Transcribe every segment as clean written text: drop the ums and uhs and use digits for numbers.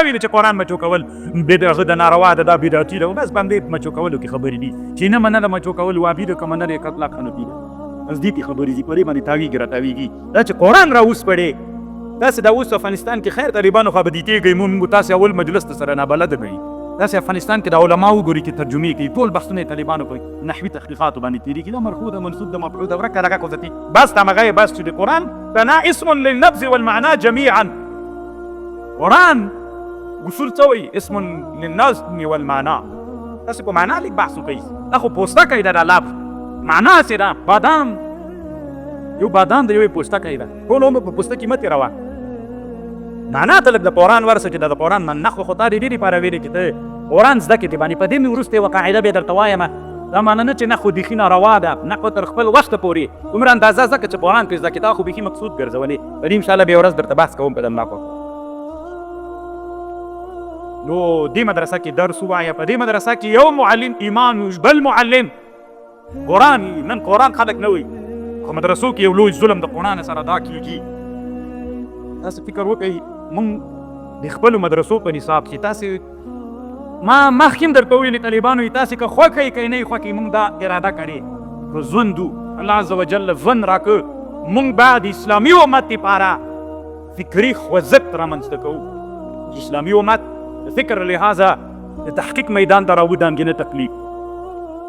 ویل چې قرآن مچو کول بدعت د ناروا ده، دا بدعتي ده. بس باندې مچو کولو کې خبرې دي چې نه منله مچو کول وابي ده، که منله یې قتل خنو دي. بس دې کې خبرې دي، په دې باندې تاویږي راتاویږي. دا چې قرآن راوسپړې تاسې دا اوس افغانستان کې خیر طالبانو خو به دې تېږئ، مونږ تاسې اول مجلس ته سره نابلده کړئ. تاسې افغانستان کې د علماو وګورئ چې ترجمې کوي، ټول بحثونه یې طالبانو په نحوي تحقیقاتو باندې تېرېږي. دا مرفوع ده، منصوب ده، مفعول ده، ورکه دغه کوزتي بس دا مغه بس چې د قرآن تنا اسم للنفس والمعنى جميعا. قرآن اصول څه وایي؟ اسم للنفس والمعنى. تاسې په معنا لږ بحث وکړئ، دا خو پوستکی ده، دا لفظ معنا څه ده؟ بادام یو بادام د یوې پوستکی ده، ټول عمر په پوستکي مه تېروه. معنا ته لږ د قرآن ورسه چې دا د قرآن نحو خو تا د دې لپاره ویلې چې ته قرآن زده کړې باندې. په دې مې وروسته یوه قاعده بیا درته وایم، دا معنا نه چې نحو بیخي ناروا ده، نحو تر خپل وخته پورې دومره اندازه ځکه چې قرآن پرې زده کړې، تا خو بیخي مقصود ګرځولې. په دې انشاءالله بیا ورځ درته بحث کوم په دې نحو. نو دې مدرسه کې درس ووایه، په دې مدرسه کې یو معلم ایمان، بل معلم قرآن. نن قرآن خلک نه وایي، خو مدرسو کې یو لوی ظلم د قرآن سره دا کېږي. تاسو فکر وکړئ، موږ د خپلو مدرسو په نصاب کې تاسې ما مخکې هم درته وویلې طالبانو یې تاسې که خوښه یې که نه یې خوښه، موږ دا اراده کړې که ژوند الله عز وجل ژوند راکړ، موږ به د اسلامي امت لپاره فکري خوځښت رامنځته کوو. اسلامي امت د فکر لحاظه د تحقیق میدان ته راودانګي، نه تقلید.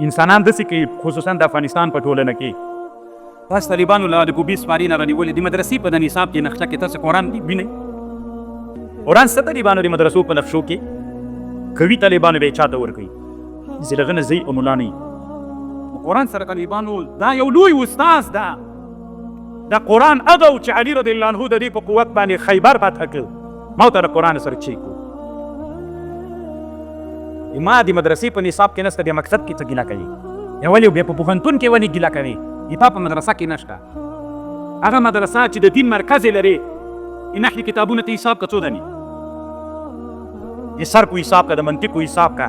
انسانان داسې کوي، خصوصا د افغانستان په ټولنه کې. تاسو طالبانو له د کوبي سپارې نه رانیولې د مدرسې په د نصاب کې نقشه کې تاسو قرآن وینئ؟ قرآن څه طالبانو د مدرسو په نقشو کې کوي؟ طالبانو به یې چا ته ورکوي؟ چې دغه نه ځي او ملا نه. قرآن سره طالبانو دا یو لوی استاد ده. دا قرآن هغه و چې علي رضی الله عنه د دې په قوت باندې خیبر فتح کړ. ما ته د قرآن سره چی کو ما د مدرسې په نصاب کې نشته، بیا مکتب کې څه ګیله کوي؟ بیا ولې بیا په پوهنتون کې ولې ګیله کوي؟ تا په مدرسه کې نشته. هغه مدرسه چې د دین مرکز یې لري، نحوي کتابونه ته حساب که څو دني، د صرف حساب که، د منطق حساب که،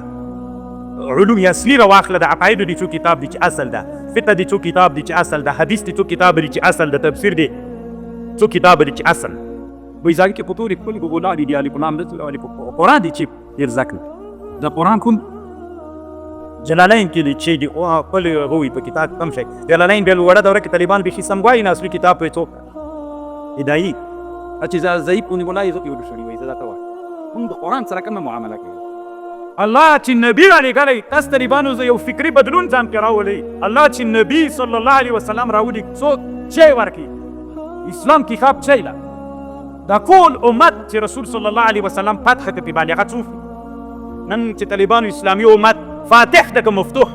علوم اصلي راواخله، د عقایدو دې څو کتاب دي چې اصل ده، فقه دې څو کتاب دي چې اصل ده، حدیث دې څو کتاب دي چې اصل ده، تفسیر دې څو کتاب دي چې اصل. وایي ځای کې خو ټولې ښکلې ګلانې دي، الف لام داسې الف قرآن دي چې ډېر زده کړي. د قرآن کوم جلالین کې دي چې دي او خپل هغه په کتاب کم شي. جلالین بیا لوړه دوره کې طالبان بیخي سم وایي نه، اصلي کتاب په څوک هدایي چې ضعیف ونیولی زه پرې وشړي وایي. زه دا ته وایم موږ د قرآن سره کومه معامله کوي؟ الله چې نبی رالیږلی، تاسو طالبانو زه یو فکري بدلون ځان کې راولئ. الله چې نبی صلی الله علیه وسلم راولي، څوک چی ورکړي اسلام کتاب چی ده دا ټول امت چې رسول صلی الله علیه وسلم فتح ته پې باندې هغه څوک؟ نن چې طالبانو اسلامي امت فاتح ده که مفتوح؟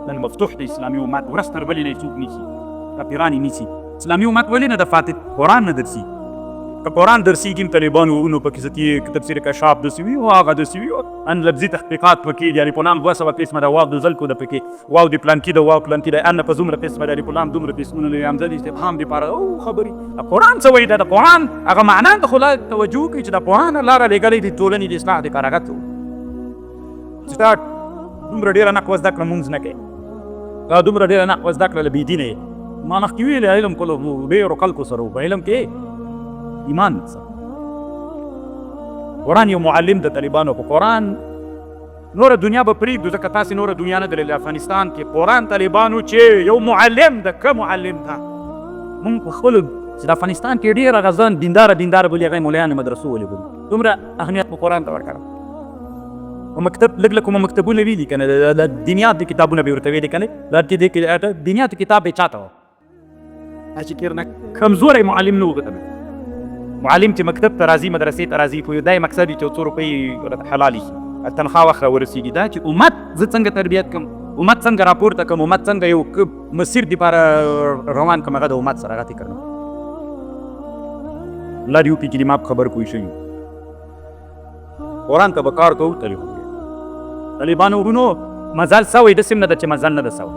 نن مفتوح د اسلامي امت ورځ تر بلې نه یې څوک نیسي، کافران یې نیسي. اسلامي امت ولې نه د فاتح؟ قرآن نه درسي. که قرآن درسېږي هم طالبانو ورونو پکې څه تفسیر کشاف داسې وي او هغه داسې وي، ان لفظي تحقیقات پکې دي. الف لام 200 قسمه ده، واو د ځلکو ده پکې، واو د پلانکي ده، واو پلانکي ده، ان په څومره قسمه ده، الف لام دومره قسمونه لري، همزه د استفهام دپاره او خبرې. قرآن څه وایي؟ دا د قرآن هغه معنا ته خو لا توجه وکړي چې د قرآن الله رالیږلی د ټولنې د اصلاح دپاره. هغه څه چې تا دومره ډېره نحوه زده کړه مونځ نه کوې، تا دومره ډېره نحوه زده کړه له بېدینه یې. ما مخکې ویلي علم کولو ډېرو خلکو سره و، په علم کې ایمان سره. قرآن یو معلم د طالبانو په قرآن نوره دنیا به پرېږدو، ځکه تاسې نوره دنیا نه ده. افغانستان کې قرآن طالبانو چې یو معلم ده، که معلم ده مونږ په خپلو چې د افغانستان کې ډېر هغه ځان دینداره دینداره بولي، هغه یې مولایانو مدرسو ولې بولي، دومره اهمیت مو قرآن ته ورکړی. په مکتب لږ لږ کومه مکتبونه ویلي که نه، د دینیات د کتابونه به یې ورته ویلي که نه، د دینیات کتاب به یې چا ته وه؟ چې تېر نه کمزوری معلم نه وګتل. معلم چې مکتب ته راځي، مدرسې ته راځي، خو دا یې مقصد وي چې څو روپۍ ورته حلالې شي، تنخوا وخت راورسېږي. دا چې امت زه څنګه تربیت کړم، امت څنګه راپورته کړم، امت څنګه یو مسیر دپاره روان کړم، هغه د امت سره هغه فکر نه. الله دې وکړي چې ما په خبر پوه شوي. قرآن ته به کار کوو. طالبانو ورونو مزل سوی داسې هم نه ده چې مزل نه ده سوی.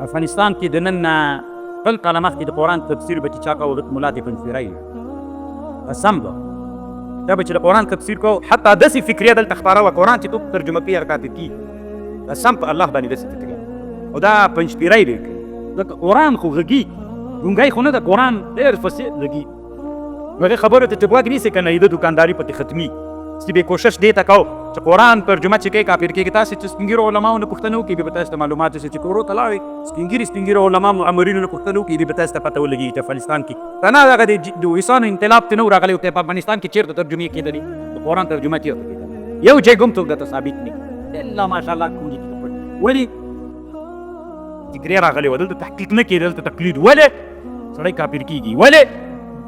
افغانستان کې د نن نه 20 کاله مخکې د قرآن تفسیر به چې چا کاوه هغه ملا دې پنځپیری قسم به دا به چې د قرآن تفسیر کوو، حتی داسې فکریه دلته خپره وه، قرآن چې څوک ترجمه کوي هغه کافر کېږي. قسم په الله باندې داسې فکریه او دا پنځپیری دی، ځکه قرآن خو غږي ګونګی خو نه ده، قرآن ډېر فصیح غږي. نو هغې خبرو ته چې غوږ نیسې که نه د دوکانداري پکې ختمي چې بې کوشش دې ته کو چې قرآن ترجمه چې کوي کافر کېږي. تاسې چې سپینږیرو علماو نه پوښتنه وکړي بیا به تاسې ته معلومات شي، چې کورو ته لاړئ سپینږیري علما مامورینو نه پوښتنه وکړي بیا به تاسې ته پته ولګېږي چې افغانستان کې که نه دغه د روسانو انقلاب ته نه و راغلی، په افغانستان کې چېرته ترجمې کېدلې، د قرآن ترجمه چېرته کېدلې، یو ځای هم څوک درته ثابت نه کړي الا ماشاءالله کوم دي چې ولې فکرې راغلې وه، دلته تحقیق نه کېده، دلته تقلید. ولې سړی کافر کېږي؟ ولې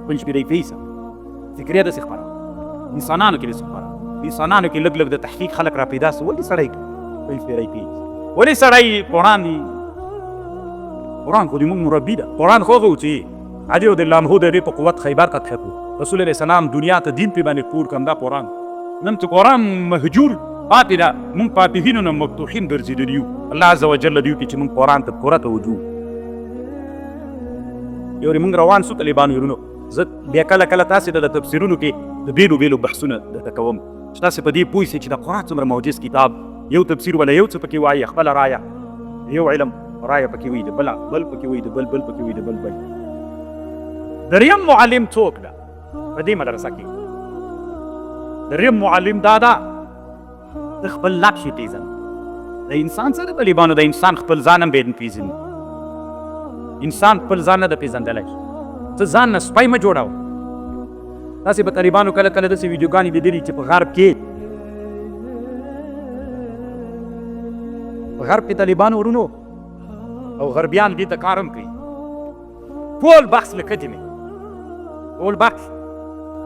پنځپیرۍ پیسه فکرې داسې خپره انسانانو کې داسې خپره انسانانو کې لږ لږ د تحقیق خلک را پیدا سو. ولې سړی پنځپیرۍ پیسه؟ ولې سړی قرآن قرآن خو دې موږ مربي ده، قرآن خو هغه و چې علي رضی الله عنه د دې په قوت خیبر فتح کړو، رسول علیه السلام دنیا ته دین پې باندې پور کړم. دا قرآن نن چې قرآن مهجور پاتې ده، موږ فاتحینو نه مفتوحین ګرځېدلي یو. الله عز وجل دې وکړي چې موږ قرآن ته پوره توجه یورې موږ روان سو طالبانو ورونو. زه بیا کله کله تاسې ته د تفسیرونو کې د بېلو بېلو بحثونه درته کوم چې تاسې په دې پوه سئ چې د قرآن څومره معجز کتاب، یو تفسیر ولا یو څه پکې وایي، خپله رایه یو علم رایه پکې وایي، د بل بل پکې وایي، د بل بل پکې وایي، د بل بل. دریم معلم څوک ده په دې مدرسه کې؟ دریم معلم دا ده د خپل نفس یې پېژنه. د انسان سره طالبانو د انسان خپل ځان هم باید پېژني. انسان خپل ځان نه ده پېژندلی، ته ځان نه سپی مه جوړوه. تاسې به طالبانو کله کله داسې ویډیوګانې لیدلي چې په غرب کې طالبانو ورونو او غربیان دې ته کار هم کوي. ټول بحث له ښځې مې ټول بحث،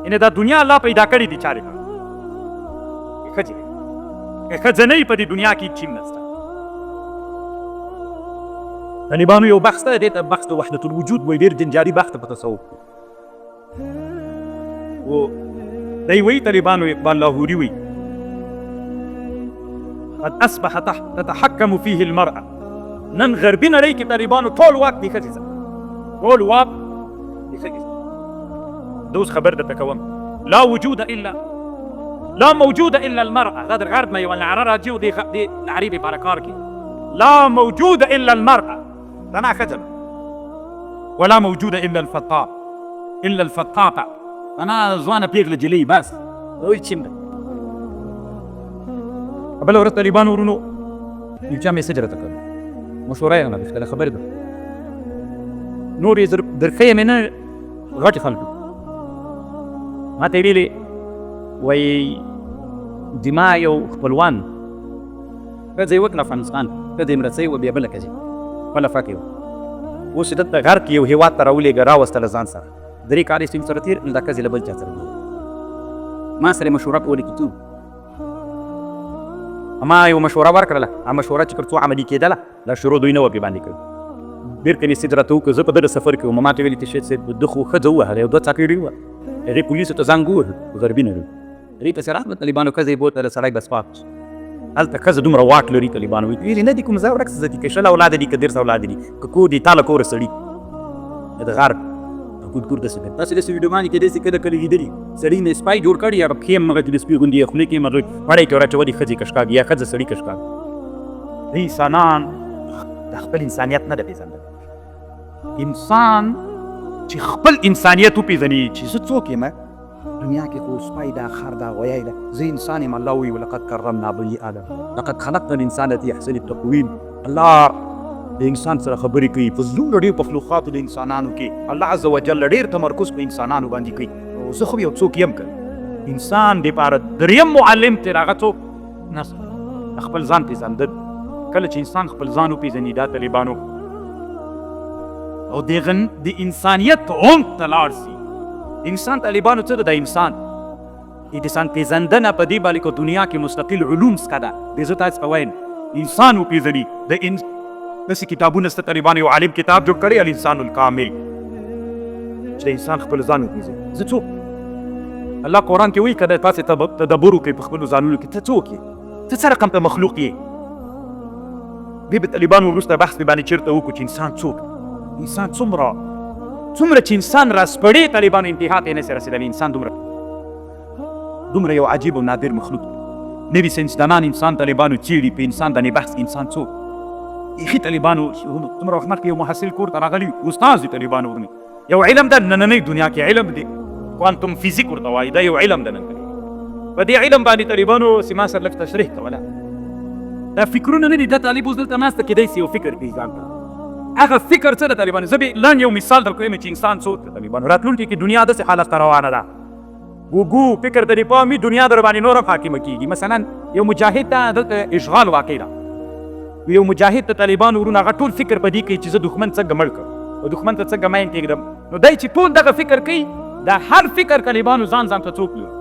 یعنې دا دنیا الله پیدا کړې دي چارې ښځې، که ښځه نه وي په دې دنیا کې هېڅ هم نشته. طالبانو یو بحث ده، دې ته بحث د وحدت الوجود وایي، ډېر جنجالي بحث ته په تصوف و دی وایي. طالبانو اقبال لاهوري وایي قد اصبح تتحكم فيه المرأة. نن غربي نړۍ کې طالبانو ټول واک دی ښځې سره، ټول واک دی ښځې سره. زه اوس خبر درته کوم، لا وجود الا لا موجود الا المرأة. دا د غرب نه یوه نعره راځي او دې نعرې دپاره کار کوي. لا موجود الا المرأة، دا نه ښځه ده. ولا موجود الا الفتاة، الا الفتاة، انا ځوانه پېغله جلۍ بس وایي چې ده. بله ورځ طالبانو ورونو یو چا میسج راته کړ، مشوره یې رانه خبرې ده، نور یې درښیه مې نه، غټې خلکو ما ته یې ویلې وایي زما یو خپلوان ښځه یې وکړه افغانستان، ښځه یې مړه سوې وه، بیا بله ښځې خپله فکر وه، اوس یې دلته غرب کې یو هېواد ته راولېږه، راوستله ځان سره، 3 کاله یې سره تېر، دا ښځې له بل چا سره ګوري. ما سره یې مشوره کوله چې څه ما یو مشوره ورکړله، هغه مشوره چې تر څو عملي کېدله دا شروع دوی نه وه پرې باندې کړې. بېرته مې سید راته وکړ، زه په دغه سفر کې وم، ما ته ویلي چې شیخ صاحب ده خو ښځه ووهله، یو دوه څاکړي ووهله، هغې پولیسو ته زنګ ووهه، غربي نه وي هغې پسې راغله، طالبانو ښځه یې بوتله، سړی بس پاتې شو. هلته ښځه دومره واک لري طالبانو ویلي نه دي کوم ځای ورک څه دي، که 20 اولاده دي که 30 اولاده دي، که کور دي تا له کوره سړي د غرب کلتور داسې دی. تاسې داسې ویډیوګانې کېدای شي کله کله لیدلي، سړي نه سپی جوړ کړي، هغه پښې هم هغه د سپي غوندې یې خولې کې هم هغه پړی کې ور اچولي، ښځې کشکاږي یا ښځه سړي کشکاږي. انسانان د خپل انسانیت نه ده پېژندلی. انسان چې خپل انسانیت وپېژني چې زه څوک یم، دنیا کې خو سپی ده، خر ده، غویی ده، زه انسان یم. الله وایي ولقد کرمنا بني آدم لقد خلقنا الانسان فی احسن تقویم. الله د انسان سره خبرې کوي په څومره ډېر مخلوقاتو د انسانانو کې الله عز وجل ډېر تمرکز په انسانانو باندې کوي. او زه خو یو څوک یم که انسان دپاره دریم معلم ترې هغه څوک نه خپل ځان پېژندل. کله چې انسان خپل ځان وپېژني دا طالبانو او د انسانیت عمق ته لاړ سي. انسان طالبانو څه ده؟ د انسان انسان پېژندنه په دې باندې که دنیا کې مستقل علوم څخه ده. زه تاسو ته وایم انسان وپېژني. د داسې کتابونه شته طالبانو یو عالم کتاب جوړ کړی الانسان الکامل، چې د انسان خپل ځان وپېژني. زه څوک؟ الله قرآن کې وایي که تاسې تدبر وکړئ په خپلو ځانونو کې، ته څوک یې، ته څه رقم ته مخلوق یې. بیا به طالبانو وروسته بحث پرې باندې چېرته وکړو چې انسان څوک، انسان څومره څومره چې انسان راسپړې طالبانو انتها ته یې نه شي رسېدلی. انسان دومره یو عجیب او نادر مخلوق. نوي ساینسدانان انسان طالبانو څېړي، په انسان باندې بحث کې انسان څوک. بیخي طالبانو څومره وخت مخکې یو محصل کور ته راغلی، استاد دی طالبانو ورنه، یو علم ده نننۍ دنیا کې علم دی. کوانتوم فزیک ورته وایي، دا یو علم ده. نن په دې علم باندې طالبانو سیما سره لږ تشریح کوله. دا فکرونه نه دي، دا طالب اوس دلته ناسته کېدای سي یو فکر کوي ځان ته، هغه فکر څه د طالبانو. زه به لاندې یو مثال درکوم چې انسان څوک د طالبانو راتلونکي کې دنیا داسې حالت ته روانه ده، ګوګو فکر ته دې پام وي، دنیا در باندې نور هم حاکمه کېږي. مثلا یو مجاهد ته دلته اشغال واقع ده، یو مجاهد ته طالبانو ورونه هغه ټول فکر په دې کوي چې زه دښمن څنګه مړ کړم او دښمن ته څنګه ماین کېږدم. نو دی چې ټول دغه فکر کوي، دا هر فکر طالبانو ځان ځان ته څوک لري،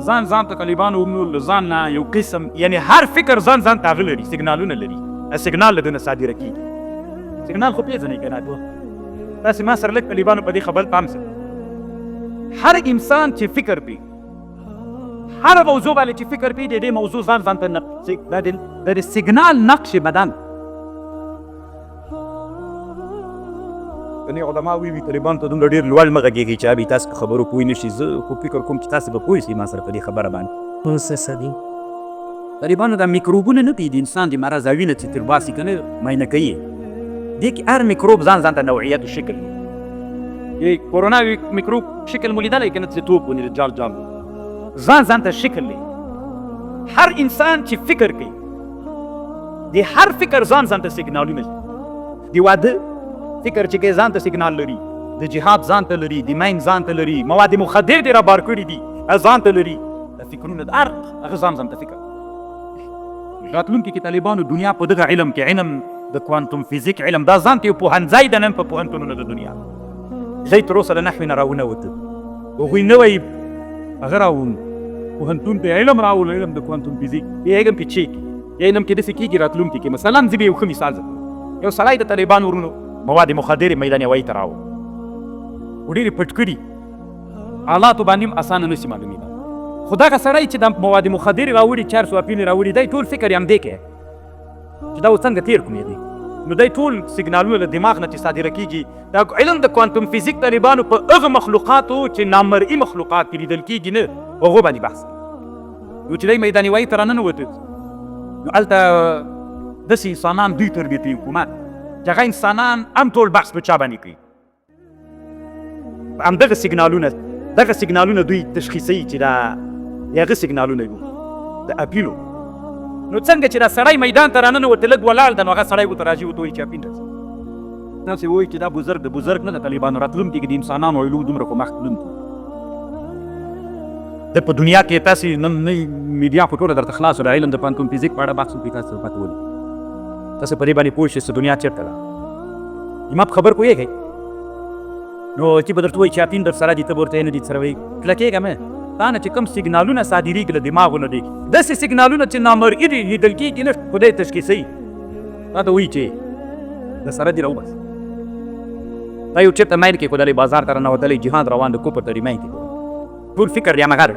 ځان ځان ته طالبانو ورونو له ځان نه یو قسم، یعنی هر فکر ځان ځان ته هغه لري، سیګنالونه لري، سیګنال له ده نه صادره کېږي. سیګنال خو پېژنئ که نه؟ تاسې ما سره لږ طالبانو په دې خبر پام سئ. هر انسان چې فکر کوي، هر موضوع باندې چې فکر کوي، د دې موضوع ځان ځان ته د سیګنال نقش بدن. کنې علما وایي طالبان ته دومره ډېر لوړ مه غږېږئ چې ابي تاسو په خبرو پوه نه شي. زه خو فکر کوم چې تاسو به پوه شئ ما سره په دې خبره باندې. طالبانو دا میکروبونه نه دي، د انسان د مرض وینه چې تر باسي که نه معاینه کوي، دې کې هر میکروب ځان ځان ته نوعیت او شکل لري. کورونا میکروب شکل مو لیدلی که نه چې توپ ونیول جال جال ځان ځان ته شکل لري. هر انسان چې فکر کوي، د هر فکر ځان ځان ته سیګنالونه لري. د واده فکر چې کوي ځان ته سیګنال لري، د جهاد ځان ته لري، د مین ځان ته لري، مواد مخدر دې را بار کړي دي ځان ته لري. دا فکرونه د هر هغه ځان ځان ته فکر. راتلونکي کې طالبانو دنیا په دغه علم کې، علم د کوانتوم فزیک علم، دا ځان ته یو پوهنځی ده نن په پوهنتونونو د دنیا. زه تر اوسه له نحوې نه راونوتم، هغوی نوی هغه راوړ پوهنتون ته علم راوړ، علم د کوانتوم فزیک. دې علم کې چې دې علم کې داسې کېږي راتلونکي کې. مثلا زه به یو ښه مثال درکړم. یو سړی د طالبانو ورونو مواد مخدرې میدان هوایي ته راوړ، ډېر یې پټ کړي، حالاتو باندې هم اسانه نه شي معلومېده. خو دغه سړی چې د مواد مخدرې راوړي، چرس او اپینې راوړي، دی ټول فکر یې همدې کوي چې دا اوس څنګه تېر کړم یې دی. نو دی ټول سیګنالونه له دماغ نه چې صادره کېږي، دا علم د کوانتوم فزیک طالبانو په هغه مخلوقاتو چې نامرئي مخلوقات دي، لیدل کېږي نه، هغو باندې بحث کوي. نو چې دی میدان هوایي ته راننوته، نو هلته داسې انسانان دوی تربیتوي حکومت، چې هغه انسانان هم ټول بحث په چا باندې کوي، همدغه سیګنالونه، دغه سیګنالونه دوی تشخیصوي چې دا هغه سیګنالونه دي د اپینو. نو څنګه چې دا سړی میدان ته راننوته، لږ ولاړ ده، نو هغه سړی ورته راځي ورته وایي چې اپین راځي. داسې وایي چې دا بزرګ د بزرګ نه د طالبانو راتلونکي کې د انسانانو علوم دومره په مخ تلون دي. د په دنیا کې تاسې نن نه میډیا خو ټوله درته خلاصه ده، علم د کوانتوم فزیک په اړه بحث وکړي، تاسې پته ولګي، تاسې په دې باندې پوه شئ چې دنیا چېرته ده. ما په خبر پوهېږئ؟ نو چې به درته وایي چې اپین در سره دي، ته به ورته نه دي سره وایي کلکېږه مه. تا نه چې کوم سیګنالونه صادرېږي له دماغو نه دي، داسې سیګنالونه چې نامرئي دي، لیدل کېږي نه، خدای تشخیصوي. تا ته وایي چې د سره دې راوباسي. تا یو چېرته ماین کېښودلی، بازار ته راننوتلی، جهاد روان د کوپر ته دې ماین کېښودلی، ټول فکر دې همغه دی.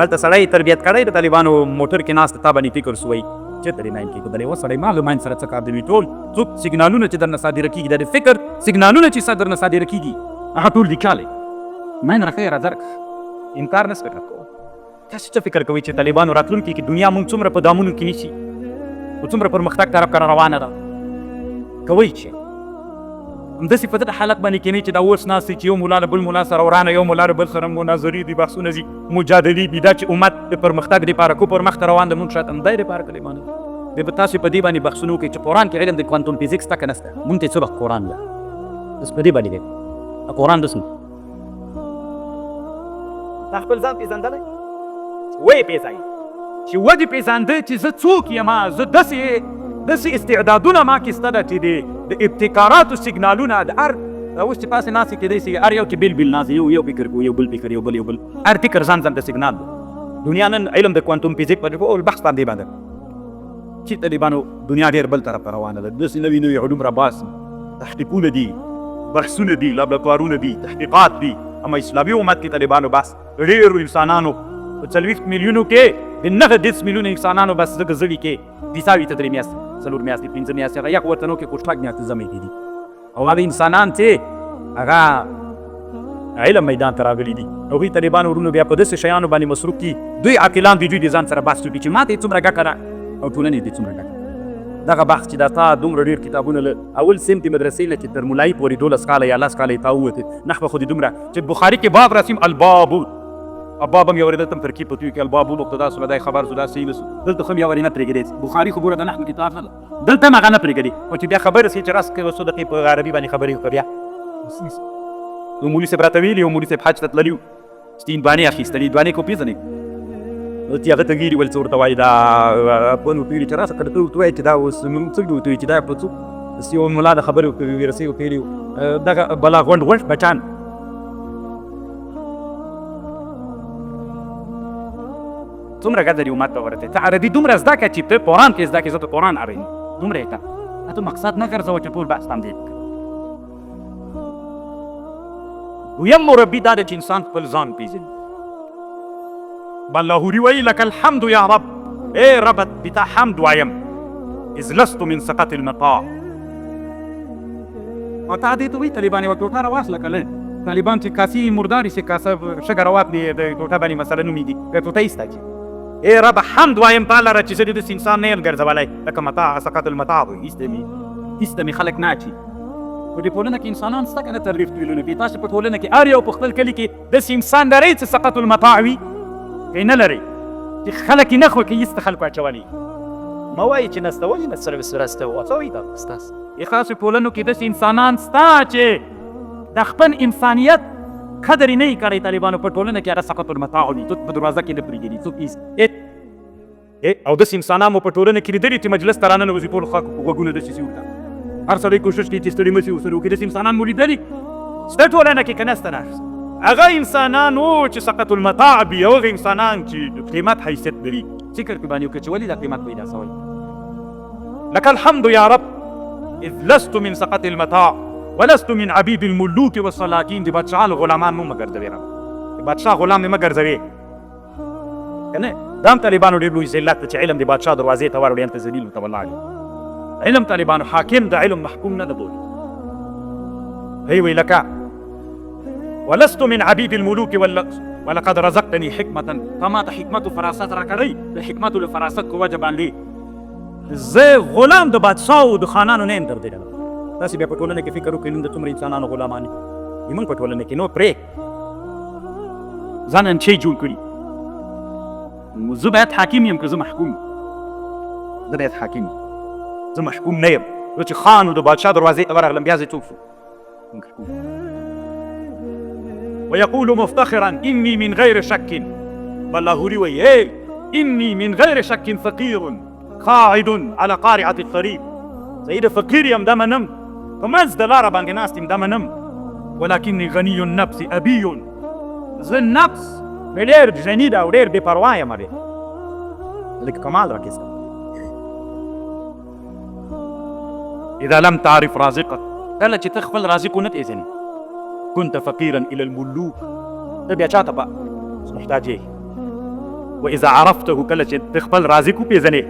هلته سړی تربیت کړی د طالبانو موټر کې ناست، تا باندې فکر سوی چېرته دې ماین کېښودلی؟ وه سړی ما له ماین سره څه کار دی؟ ټول څوک سیګنالونه چې درنه صادره کېږي، د فکر سیګنالونه چې درنه صادره کېږي، هغه ټول دې چا دی؟ ماین راښیه راځه، انکار نه سره کوو. تاسو څه فکر کوئ چې طالبانو راتلونکي کې دنیا موږ څومره په دامونو کې نیسي او څومره پرمختګ طرف ته روانه ده؟ کوئ چې همداسې په دغه حالت باندې کېنئ چې دا اوس ناست چې یو ملا له بل ملا سره ورانه، یو ملا له بل سره مناظرې دي، بحثونه دي، مجادلې دي، دا چې امت د پرمختګ دپاره کو پر مخ ته روان ده، موږ شاته همدی دپاره طالبانو بیا به تاسو په دې باندې بحثونه وکړئ چې قرآن کې علم د کوانتوم فزیک شته که نه شته؟ مونږ ته څه وخت قرآن ده، بس په دې باندې دی قرآن داسې. تا خپل ځان پېژندلی؟ ویې پېژنئ چې ودې پېژانده چې زه څوک یم، زه داسې استعدادونه ما کې شته ده چې د ابتکاراتو سیګنالونه د هر اوس چې پاسې ناستې کېدای شي هر یو کې بېل بېل ناست، یو یو فکر کوي، یو بل فکر، یو بل یو بل، هر فکر ځان ځان ته سیګنال دی. دنیا نن علم د کوانتوم فزیک په ټول بحث باندې باندې چې طالبانو دنیا ډېر بل طرف ته روانه ده، داسې نوي نوي علوم را باسي، تحقیقونه دي، بحثونه دي، لابراتوارونه دي، تحقیقات دي. اما اسلامي امت کې طالبانو بحث ډېرو انسانانو په 40 میلیونو کې د 39 میلیونو انسانانو بس ځکه زړي کې دیساوي ته 3 میاشتې، 4 میاشتې، 5 میاشتې، هغه یخ وطنو کې خو 6 میاشتې زمې دي. او هغه انسانان چې هغه علم میدان ته راغلي دي، هغوی طالبانو ورونو بیا په داسې شیانو باندې مصروف دي. دوی عاقلان دي، دوی د ځان سره بحث وکړي چې ما ته یې څومره ګټه ده او ټولنې ته یې څومره ګټه ده. دغه بحث چې دا تا دومره ډېر کتابونه له اول صنف د مدرسې نه چې تر ملایي پورې 12 کاله یا 10 کاله یې تا ووتې، نحوه خو دې دومره چې بخاري کې باب راسیم، الباب الباب هم یو ورې دلته ترکیب په توی کې الباب مبتدا سو دای خبر سو دا صحیح نسو، دلته خو یو ورې نه پرېږدي. بخاري خو ګوره د نحو کتاب نه ده، دلته هم هغه نه پرېږدي. خو چې بیا خبره سي چې راس کې څو دقیقې په عربي باندې خبرې وکړه، بیا نو مولوي صاحب راته ویلي، مولوي صاحب حج ته تللی و، چې هندوانې اخیستلې، هندوانې کو پېژنې؟ نو چې هغه ته ویلي ول، څه ورته وایي دا په نو ویلي چې راسه کله ته ورته وایي چې دا اوس موږ څه ورته وایي چې دا په څو بس یو ملا د خبرې وکړي، رسۍ ورته ویلي دغه بلا غونډ غونډ بچان. څومره ګزه دې امت ته ورته ته عربي دومره زده کړه چې ته قرآن کې زده کړې، زه ته قرآن اړوم دومره یې ته ته مقصد نه ګرځوه چې ټول بحث تم دی. دویم مربي دا دی چې انسان خپل ځان پېژني. بلاهوري وایي لك الحمد يا رب، ای رب بتا حمد وایم، اذ لست من سقط المتاع. او تا دې ته وایي طالبان یوه ټوټه راواخله، که نه طالبان چې کاسي مردارې شي، کاسه شګه راواخلي د ټوټه باندې مسله نومېږي، بیا ټوټه ایسته چې ای رب حمد وایم تا لره چې زه دې داسې انسان نه یم ګرځولی لکه متاع، سقط المتاع وایي، ایسته مې خلک نه اچي. په دې ټولنه کې انسانان شته که نه؟ ترلیفت ویلونه کوي. تاسو په ټولنه کې هر یو په خپل کلي کې داسې انسان لرئ چې سقط المتاع وي که نه لرئ، چې خلک یې نه خوښوي، ایسته خلکو اچولی؟ ما وایي چې نسته، ولې نه سرویس راسته و څه وایي دا ستاسو خاصو ټولنو کې داسې انسانان سته چې د خپل انسانیت قدر یې نه کړی. طالبانو په ټولنه کې هغه سقط المتاع وي، څوک په دروازه کې نه پرېږدي، څوک او داسې انسانان مو په ټولنه کې لیدلي چې مجلس ته راننوځي، ټول خلکو په غوږونه داسې سي ورته، هر سړی کوشش کوي چې ستړي مه سي ورسره وکړي. داسې انسانان مو لیدلي سته ټولنه کې که نه سته؟ نه، هغه انسانان وو چې سقط المتاع وي، او هغه انسانان چې د قیمت حیثیت لري. فکر پرې باندې وکړه چې ولې دا قیمت پیدا سوی. لك الحمد يا رب إذ لست من سقط المتاع ولست من عبيد الملوك والسلاطين. د بادشاهانو غلامان مو مه ګرځوې رب، د بادشاه غلام مې مه ګرځوې که نه. دا هم طالبانو ډېر لوی ذلت دی چې علم د بادشاه دروازې ته وروړي، هلته ذلیل ورته ولاړ. علم طالبانو حاکم د علم محکوم نه ده بولي. هی وی لکه ولست من عبيد الملوك ولقد رزقتني حكمة، فما ته حکمت و فراست را کړی، د حکمت او فراست په وجه باندې زه غلام د بادشاه او د خانانو نه یم ګرځېدلی. تاسې بیا په ټولنه کې فکر وکړئ، نن د څومره انسانانو غلامان دي موږ په ټولنه کې، نو پرې ځان انچې جوړ کړي. زه باید حاکم یم که زه محکوم؟ زه باید حاکم یم، زه محکوم نه یم. زه چې خان او د بادشاه دروازې ته ورغلم، بیا زه څوک شوم؟ محکوم. ويقول مفتخرا إني من غير شك، بلاهوري وي إني من غير شك فقير قاعد على قارعة الطريق. زه فقیر یم دا منم، په منځ د لاره باندې ناست یم دا منم، ولكني غني النفس أبي. زه نفس مې ډېر غني ده او ډېر بې پروا یم. به لږ کمال راکېسته. إذا لم تعرف رازقك، کله چې ته خپل رازق ونه پېژنې، كنت فقيرا إلى الملوك، ته بیا چاته په محتاج یې. وإذا عرفته، کله چې ته خپل رازق وپېژنې،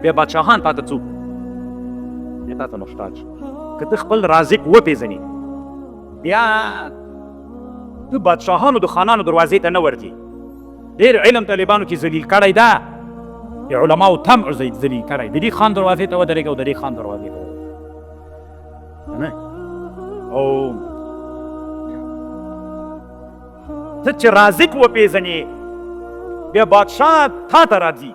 بیا بادشاهان تا ته څوک بیا تا ته محتاج. که ته خپل رازق وپېژنې، بیا ته بادشاهانو د خانانو دروازې ته نه ورځې. ډېر علم طالبانو چې ذلیل کړی ده، د علماو طمع ذلیل کړی. د دې خان دروازې ته ودرېږه او د دې خان دروازې ته نه، او ته چې رازق وپېژنې، بیا بادشاه تا ته راځي.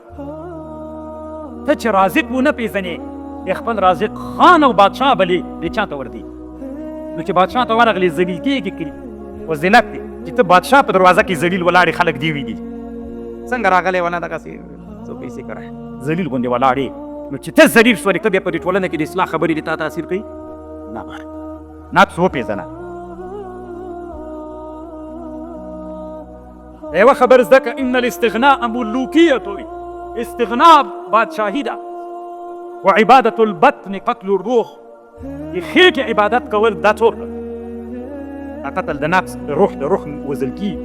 ته چې رازق ونه پېژنې، بیا خپل رازق خان او بادشاه بلې دې چا ته ورځي. نو چې بادشاه ته ورغلې، ذلیل کېږي کړي او ذلت دی چې ته بادشاه په دروازه کې ذلیل ولاړې، خلک دې ویني څنګه راغلی ونه دغسې څو پیسې کړه ذلیل غوندې ولاړې. نو چې ته ذلیل شولې، ته بیا په دې ټولنه کې د اصلاح خبرې دې تا تاثیر کوي نه. نفس وپېژنه. یوه خبر زده که ان الاستغناء ملوکیة، استغناء بادشاهي ده، وعبادة البطن قتل الروح. د خېټې عبادت کول دا څوک ده؟ قتل د نفس، د روح، د روح وزل کیږي.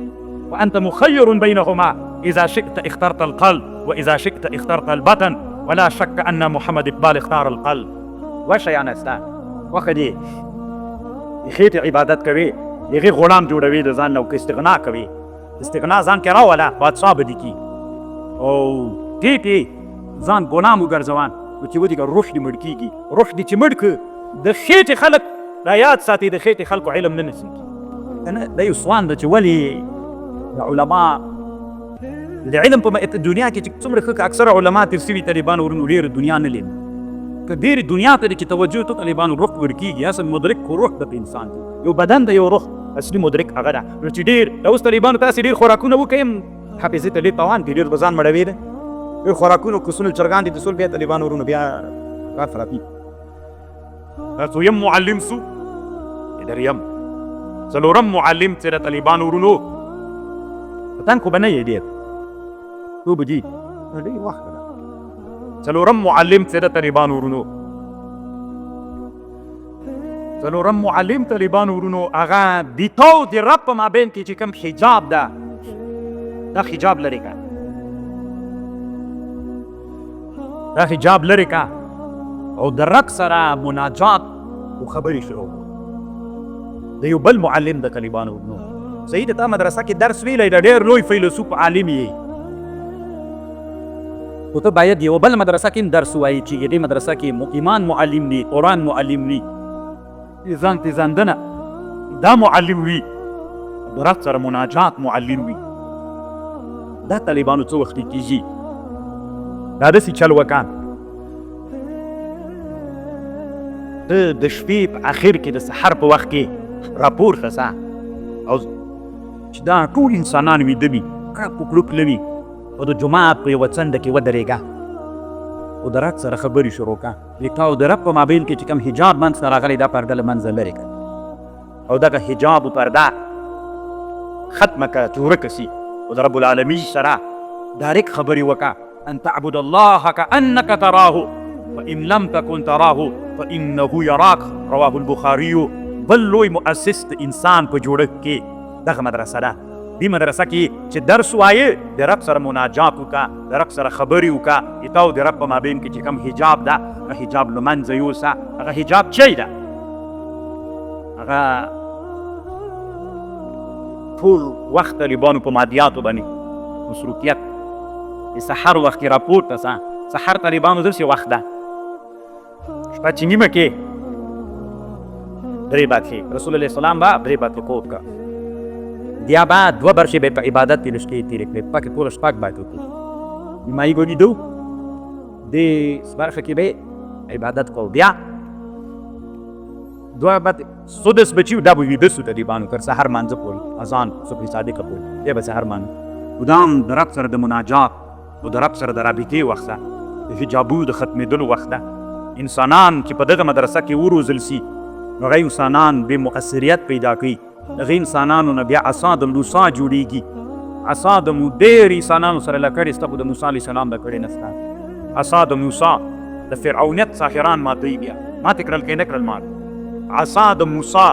وأنت مخير بينهما، إذا شئت اخترت القلب وإذا شئت اخترت البطن، ولا شك أن محمد إقبال اختار القلب. وشه یا نستا وخه دې د خېټې عبادت کوي، د هغې غلام جوړوي د ځان نه، او که استغنا کوي، استغنا ځان کې راوله، بادشاه به دې کي، او دې پې ځان غلام وګرځوان. نو چې ودیږه روح دې مړ کېږي. روح دې چې مړ کړ، د خېټې خلک را یاد ساتي، د خېټې خلکو علم نه نصیب. کنه دا یو سوال ده چې ولې د علما د علم په دنیا کې چې څومره ښه اکثره علما تېر سوي طالبان ورونو ډېره دنیا نه لري. که ډېرې دنیا ته چې توجه ته طالبانو روح ورکېږي. اصل مدرک خو روح ده په انسان کې، یو بدن ده یو روح، اصلي مدرک هغه ده. نو چې ډېر دا اوس طالبانو تاسې ډېر خوراکونه وکړئ، حافظې ته ډېر توان کوي، ډېر به ځان مړوي ده. ډېر خوراکونو کوسونه چرګان دي د سول بیا طالبانو ورونو بیا کار خرابېږي. دا څویم معلم سو، دریم څلورم معلم چې د طالبانو ورونو پتنګ خو به نه یې ډېر څو بجې ډېر وخت ده. څلورم معلم چې د طالبانو ورونو، څلورم معلم طالبانو ورونو هغه د تو د رب په مابین کې چې کوم حجاب ده، دا حجاب لرې که، دا حجاب لرې که او د رب سره مناجات او خبرې شروع کړه. د یو بل معلم د طالبانو ورونو صحیح ده، تا مدرسه کې درس ویلی ده، ډېر لوی فیلسوف عالم یې، خو ته باید یوه بل مدرسه کې هم درس ووایې چې دې مدرسه کې ایمان معلم وي، قرآن معلم وي، ځان پېژندنه دا معلم وي، د رب سره مناجات معلم وي. دا طالبانو څه وخت کېږي؟ دا داسې چل وکړه، ته د شپې په اخر کې د سحر په وخت کې راپورته سه او چې دا ټول انسانان ویده وي، کړپ کړوپ نه وي، او د جومات په یوه څنډه کې ودرېږه او د رب سره خبرې شروع کړه. د تا او د رب په مابین کې چې کوم حجاب منځ ته راغلی، دا پرده له منځه لرې کړه او دغه حجاب او پرده ختمه کړه چې ورکه سي، او د رب العالمین سره ډایرکټ خبرې وکړه. ان تعبد الله كأنك تراه فإن لم تكن تراه فإنه يراك، رواه البخاري. بل لوی مؤسس د انسان په جوړښت کې دغه مدرسه ده. دې مدرسه کې چې درس وایې، د رب سره مناجات وکړه، د رب سره خبرې وکړه. د تا او د رب په مابین کې چې کوم حجاب ده، هغه حجاب له منځه یوسه. هغه حجاب چی ده؟ هغه ټول وخت طالبانو په مادیاتو باندې مصروفیت. د سحر وخت کې راپورته سه، سحر طالبانو داسې وخت ده، شپه چې نیمه کې درې برخې رسول علیه السلام به درې برخې خوب کا، بیا به دوه برخې به په عبادت کې د شپې تېرې کړې، پکې ټوله شپږ باید وکړو، نیمایي به ویده وو، دې برخه کې به عبادت کوو، بیا دوه به سدس به چې دا به ویده سو طالبانو تر سحر مانځه پورې، اذان صبح صادقه پورې بیا به سحر مانځه. مدام د رب سره د مناجات او د رب سره د رابطې وخت ده، د حجابونو د ختمېدلو وخت ده. انسانان چې په دغه مدرسه کې وروزل سي، نو هغه انسانان بې مؤثریت پیدا کوي. دغه انسانانو نه بیا عصا د موسی جوړیږي. عصا د ډېر انسانانو سره لکړې سته، خو د موسی علیه السلام لکړې نسته. عصا د موسی د فرعونیت ساحران ماتوي، بیا ماتې کړل که نه کړل مات. عصا د موسی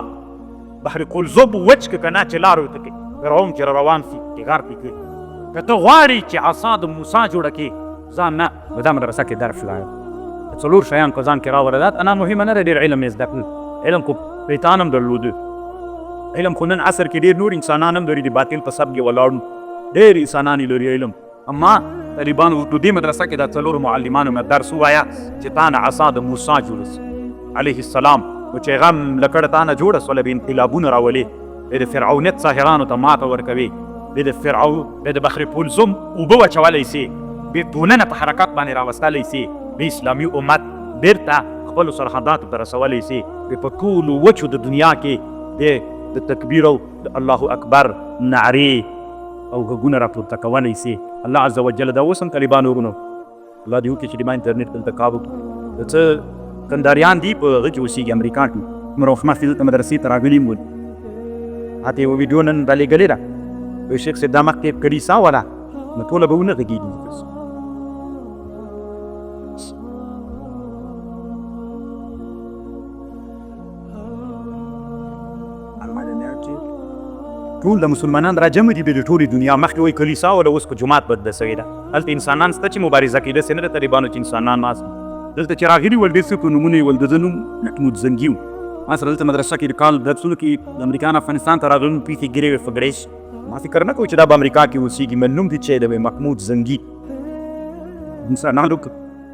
بحر قلزم وچ که نه چې لار ورته کوي، فرعون چې روان سي ټیګار پرې کوي. که ته غواړې چې عصا د موسی جوړه کړې، ځان نه په دا مدرسه کې درس وایه. څلور شیان په ځان کې راوړه. دا انا مهمه نه ده ډېر علم یې زده کړل، علم خو شیطان هم درلوده، علم خو نن عصر کې ډېر نور انسانان هم لري، د باطل په سب کې ولاړ ډېر انسانان یې لري علم. اما طالبانو په دې مدرسه کې دا څلورو معلمانو نه درس ووایه چې تا نه عصا د موسی جوړه سي علیه السلام، نو چې هغه لکړه تا نه جوړه سوله، بیا انقلابونه راولي، بیا د فرعونیت ساحرانو ته ماته ورکوي، بیا د فرعون بیا د بحر پلزم اوبه وچولی سي، بیا ټولنه په حرکت باندې راوستلی سي، بیا اسلامي امت بیرته خپلو سرحداتو ته رسولی سي، بیا په ټولو وچو د دنیا کې د تکبیر او د الله اکبر نعرې او غږونه راپورته کولی سي. الله عز وجل دا اوس هم طالبانو ورونو الله دې وکړي چې د ما انټرنیټ دلته کار وکړي. د څه کندهاریان دي په هغه کې اوسېږي، امریکا کې، څومره وخت مخکې دلته مدرسې ته راغلي هم ول. حتی یوه ویډیو نن رالېږلې ده، وایي شیخ صاحب دا مخکې کلیسا وه نو ټوله به ونه غږېږي. ټول د مسلمانان راجمع دي د ټولې دنیا مخکې وایي کلیسا وله، اوس په جومات بدله سوې ده. هلته انسانان سته چې مبارزه کوي، داسې نه ده طالبانو چې انسانان ناست دي. دلته چې راغلي ول ډېر څه په نومونه یې ول، د ده نوم محمود زنګي و. ما سره دلته مدرسه کې د کال درسونو کې د امریکا نه افغانستان ته راغلي پیښې ګیرې وې فګړې. ما فکر نه کوو چې دا به امریکا کې اوسېږي. مې نوم دې چی دی؟ وایي محمود زنګي. انسانانو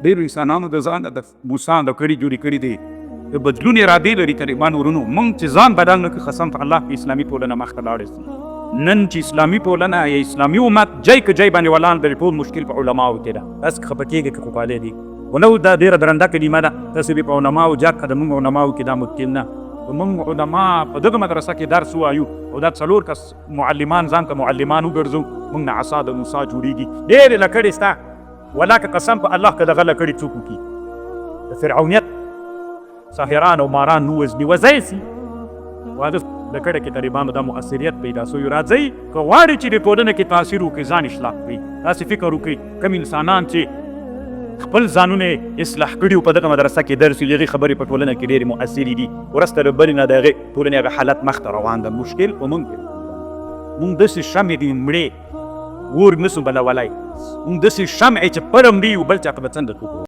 ډېرو انسانانو د ځان د موسی د کړي جوړې کړي دي، د بدلون ارادې لري. طالبان ورونو، مونږ چې ځان بدل نه کړو، قسم په الله کې اسلامي ټولنه مخته لاړه سي. نن چې اسلامي ټولنه یا اسلامي امت جای که جای باندې ولاړ دی، ټول مشکل په علماو کې ده. تاسو که خفه کېږئ که خوشحاله دي، ولو دا ډېره درنده کلمه ده، تاسو به په علماو جګ کړه. د مونږ علماو کې دا مشکل نه. مونږ علما په دغه مدرسه کې درس ووایو او دا څلور کس معلمان ځان ته معلمان وګرځو، مونږ نه عصا د موسی جوړیږي. ډېرې لکړې سته، ولاکه قسم په الله که دغه لکړې څوک وکړي، د فرعونیت ساحران او ماران نو وزني وځي سي. واده لکړه کې طالبانو دا مؤثریت پیدا سوی. راځئ، که غواړئ چې د ټولنه کې تاثیر وکړي، ځان اصلاح کړئ. تاسې فکر وکړئ، کوم انسانان چې خپل ځانونه اصلاح کړي او په دغه مدرسه کې درس ویلي، هغې خبرې په ټولنه کې ډېرې مؤثرې دي. ورځ تر بلې نه د هغې ټولنې هغه حالت مخته روان ده. مشکل په مونږ کې، مونږ داسې شمعې دي مړې، اور نسو بلولای. مونږ داسې شمعې چې پره مري، بل چا ته به څنګه څوک